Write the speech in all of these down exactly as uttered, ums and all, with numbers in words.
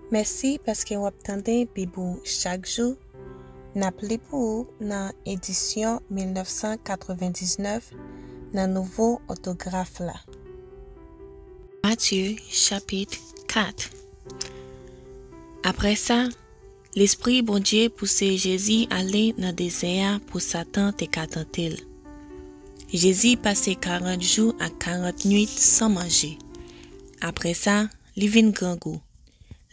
Mèsi paske w ap tande Bib ou chak jou. N ap li pou ou nan edisyon mil nèf san katrevendiznèf nan nouvo òtograf la. Matye, chapit kat. Apre sa, Lespri Bondye pouse Jezi ale nan dezè a pou Satan te ka tante l. Jezi pase karant jou ak karant nuit san manje. Apre sa, li vin grangou.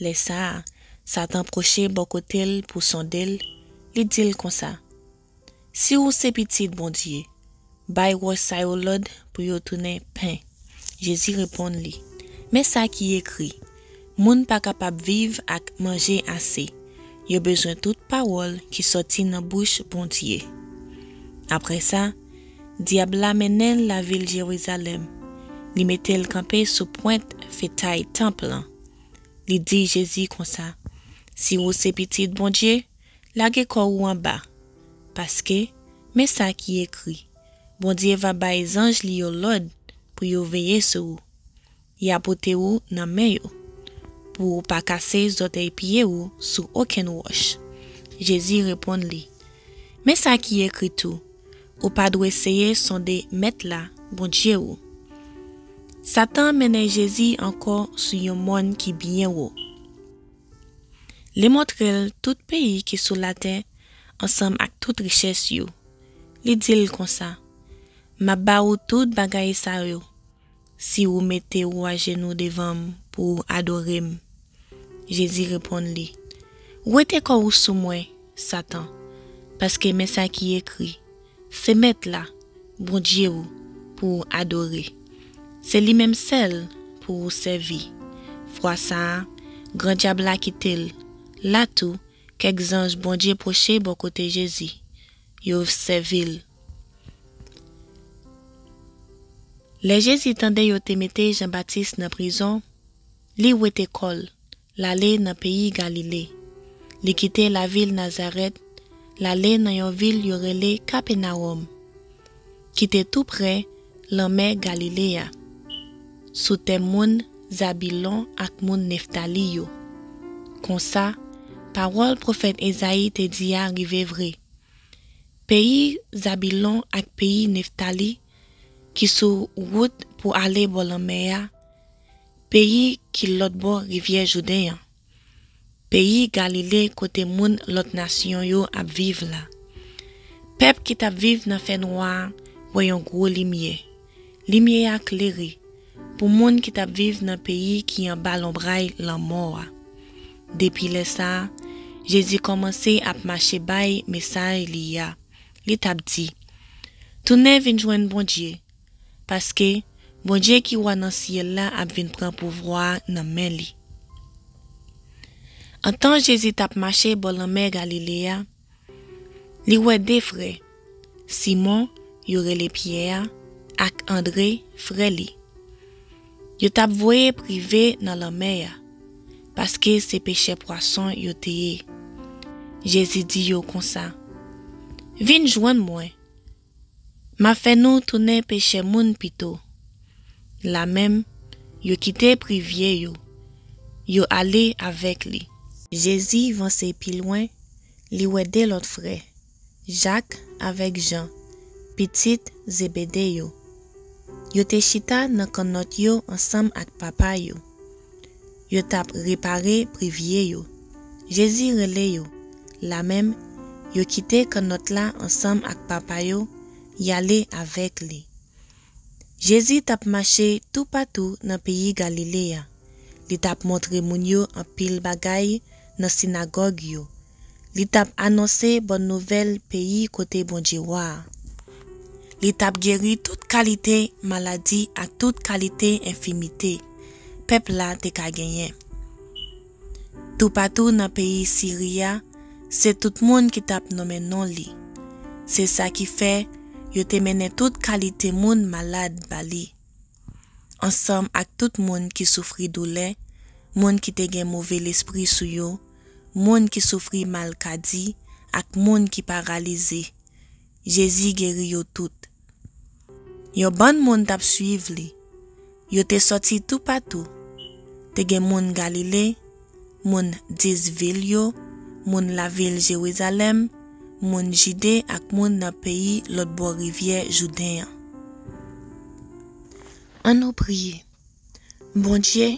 Lè sa a, Satan pwoche bò kote l pou sonde l, li di l konsa, "Si ou se Pitit Bondye, bay wòch sa yo lòd pou yo tounen pen." Jezi reponn li, "Men sa ki ekri, 'Moun pa kapab viv ak manje ase. Yo bezwen tout pawòl ki sòti nan bouch Bondye.'" Apre sa, dyab la mennen l lavil Jerizalèm. Li mete l kanpe sou pwent fetay tanp lan. Li di Jezi konsa, "Si ou se Pitit Bondye, lage kò ou anba. Paske, men sa ki ekri, 'Bondye va bay zanj li yo lòd pou yo veye sou ou. Y a pote ou nan men yo, pou ou pa kase zòtèy pye ou sou okenn wòch.'" Jezi reponn li, "Men sa ki ekri tou, 'Ou pa dwe seye sonde Mèt la, Bondye ou.'" Satan mennen Jezi ankò sou yon mòn ki byen wo. Li montre l tout peyi ki sou latè ansanm ak tout richès yo. Li di l konsa, "M ap ba ou tout bagay sa yo, si ou mete ou ajenou devan m pou ou adore m." Jezi reponn li, "Wete kò ou sou mwen, Satan, paske men sa ki ekri, 'Se Mèt la, Bondye ou, pou ou adore. Se li menm sèl pou ou sèvi.'" Fwa sa a, gran dyab la kite l. La tou, kèk zanj Bondye pwoche bò kote Jezi. Yo sèvi l. Lè Jezi tande yo te mete Jan Batis nan prizon, li wete kò l, l ale nan peyi Galile. Li kite lavil Nazarèt, l ale nan yon vil yo rele Kapenawòm, ki te tou prè lanmè Galile a, sou tè moun Zabilon ak moun Neftali yo. Konsa, pawòl pwofèt Ezayi te di a rive vre. Peyi Zabilon ak peyi Neftali, ki sou wout pou ale bò lanmè a, peyi ki lòt bò rivyè Jouden an, peyi Galile kote moun lòt nasyon yo ap viv la. Pèp ki t ap viv nan fènwa a wè yon gwo limyè. Limyè a klere pou moun ki t ap viv nan peyi ki anba lonbray lanmò a. Depi lè sa a, Jezi kòmanse ap mache bay mesaj li a. Li t ap di, "Tounen vin jwenn Bondye, paske Bondye ki wa nan syèl la ap vin pran pouvwa a nan men li." Antan Jezi t ap mache bò lanmè Galile a, li wè de frè, Simon, yo rele Pyè a, ak Andre, frè li. Yo t ap voye prive nan lanmè a, paske se pechè pwason yo te ye. Jezi di yo konsa, "Vin jwenn mwen, m a fè nou tounen pechè moun pito." Lamenm, yo kite privye yo, yo ale avèk li. Jezi vanse pi lwen, li wè de lòt frè, Jak avèk Jan, pitit Zebede yo. Yo te chita nan kannòt yo ansanm ak papa yo. Yo t ap repare privye yo. Jezi rele yo. Lamenm, yo kite kannòt la ansanm ak papa yo, y ale avèk li. Jezi t ap mache toupatou nan peyi Galile a. Li t ap montre moun yo anpil bagay nan sinagòg yo. Li t ap anonse bòn nouvèl peyi kote Bondye wa a. Li t ap geri tout kalite maladi ak tout kalite enfimite pèp la te ka genyen. Toupatou nan peyi Siri a, se tout moun ki t ap nonmen non li. Se sa ki fè yo te mennen tout kalite moun malad ba li, ansanm ak tout moun ki soufri doulè, moun ki te gen move lespri sou yo, moun ki soufri malkadi, ak moun ki paralize. Jezi geri yo tout. Yon bann moun t ap suiv li. Yo te sòti toupatou. Te gen moun Galile, moun dis vil yo, moun lavil Jerizalèm, moun Jide ak moun nan peyi lòtbò rivyè Jouden an. Ann nou priye. Bondye,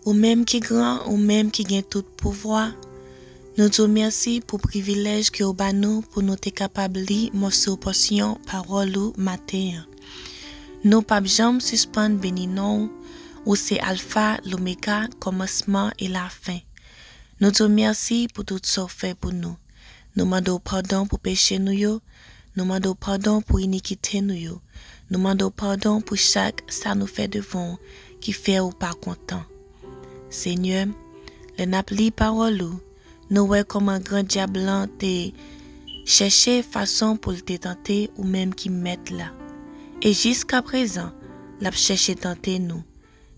ou menm ki gran, ou menm ki gen tout pouvwa, nou di w mèsi pou privilèj ke w ba nou pou nou te kapab li mòso pòsyon pawòl ou maten an. Nou p ap janm sispann beni non w, ou se Alfa, Lomega, kòmansman e lafen. Nou di w mèsi pou tout sa w fè pou nou. Nou mande w padon pou peche nou yo, nou mande w padon pou inikite nou yo, nou mande w padon pou chak sa nou fè devan w ki fè ou pa kontan. Senyè, lè n ap li pawòl ou, nou wè kòman gran dyab lan te chèche fason pou l te tante ou menm ki mèt la. E jiskaprezan, l ap chèche tante nou.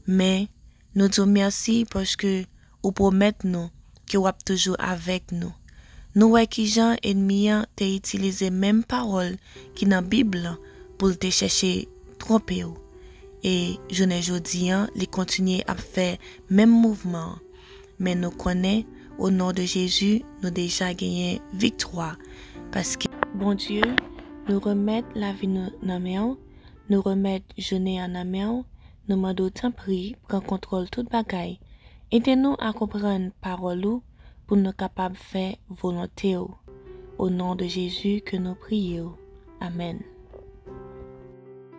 Men, nou di w mèsi paske ou pwomèt nou ke w ap toujou avèk nou. Nou wè kijan ènmi an te itilize menm pawòl ki nan Bib lan pou l te chèche twonpe w. E jounen jodi an, li kontinye ap fè menm mouvman an. Men nou konnen, o non de Jezi, nou deja genyen viktwa. Paske, Bondye, nou remèt lavi nou nan men w, nou remèt jounen an nan men w, nou mande w tanpri pran kontwòl tout bagay. Ede nou a konprann pawòl ou pou nou kapab fè volonte w. O non de Jezi ke nou priye w. Amèn.